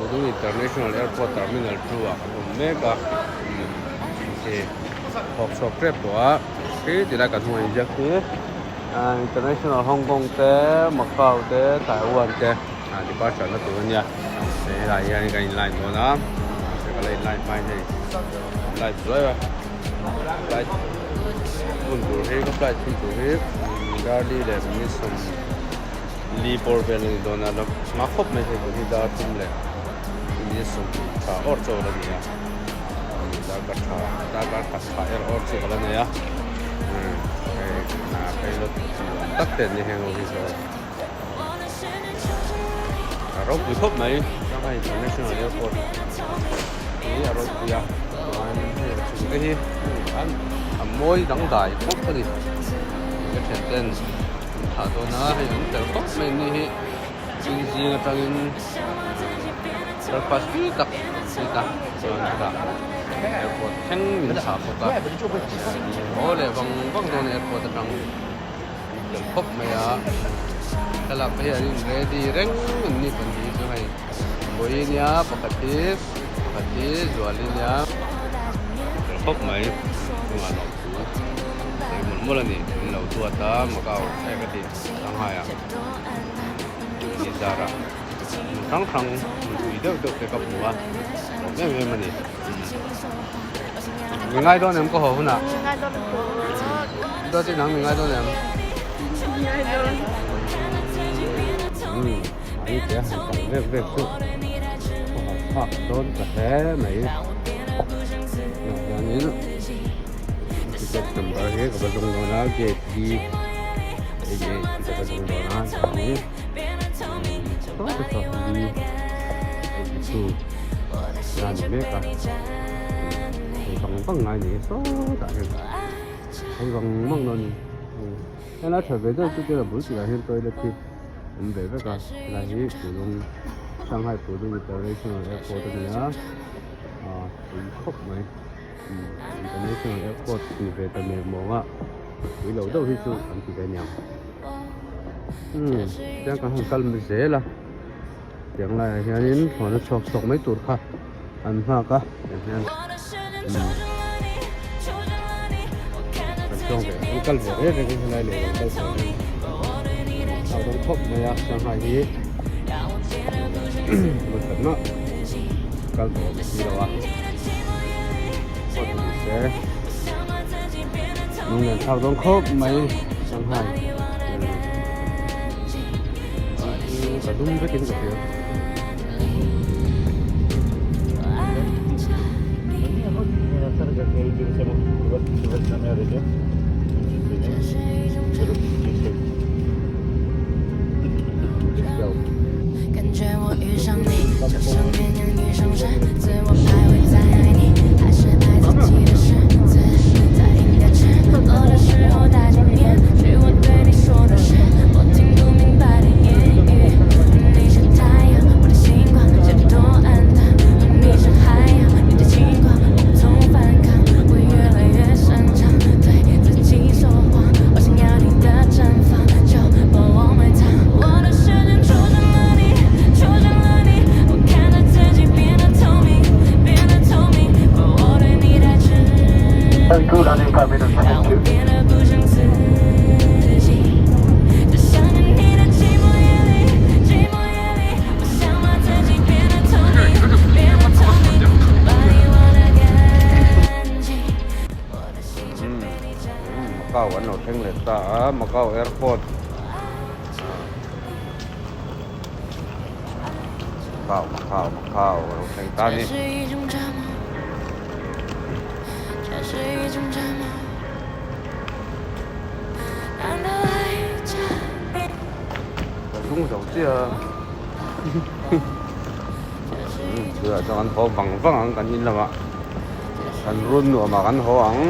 Pudong International Airport Terminal 2 ah kan awm mek a hei thawk chhuak tep tawh a khi ti lai kan hnung ah inziak hi International Hong Kong te Macau te Taiwan te departure na tur ania hei helai hian kan in line dawn a mahse ka la in line hma in hei light zuai a flight hun tur hi ka flight hun tur hi darli leh minute sawm li bawr vel a ni dawn a la hma khawp mai hei tun hi dar thum leh minute sawmhnih tha awr chaw la ni a darkar tha darkar khat tha er awr chu ka la nei a hei pilot tak te an ni heng ho hi zawng. A ropui khawp mai Shanghai International Airport hi a ropui a chuan hei a chung te hi an a mawi dangdai khawp a ni ka thian ten an thah dawn a hei an tel khawp mai ni hi zing zing atangin breakfast tui tak an eat a chuan hetah airport thleng min thlah bawk a haw leh vang vang dawn a airport atang. Tel khawp mai a thlalak te hi an in ready reng an ni pahnih chu hei vawi nia pakhat hi pakhat hi zuali nia tel khawp mai chungah lawm thu sawi mawlh mawlh a ni min lo duat a Macau e ka ti Shanghai ah ni zar ah hmun hrang hrang hmun pui deuh deuh te ka hmu a lawm em em a ni. Mi ngai dawn em ka haw hunah? Mi ngai dawn lutuk. Dawt i nang mi ngai dawn em? Mi ngai dawn. Umm mahni te a han kal vek vek chu ka haw phak dawn ta hle mai. Tunah hianin ticket number hi ka va zawng dawn a gate D 88 hi ka va zawng dawn a chuanin saw te saw D 82. La ni mek a hei vang vang ngai ni sawtah hian hei vang vang dawn a ni helai tha ve deuh chu tila bul chiah hian toilet hi awm ve vek a helai hi Pudong Shanghai Pudong International Airport a ni a ah tui khawp mai International Airport ni ve ta mek mawng a tui lo deuh hi chu an ti ve aniang umm tiang kan han kal zel a. Tiang laiah hianin thlawhna chhuak chhuak mai tur kha an nghak a tiang hian umm kan chuang ve an kal ve reng reng in helai leh an kal ve reng a dawng khawp mai a shanghai hi vawi khat mah kal tawh awm si lo a pawh chu ni se lunglen thlak dawn khawp mai shanghai. Ka dum vekin ka hria. Macau an lo thleng leh ta a Macau airport Macau Macau Macau a lo thleng ta a ni. Ka zung zo chiah a tunah chuan kan haw vang vang ang kan in lamah kan run nuamah kan haw ang.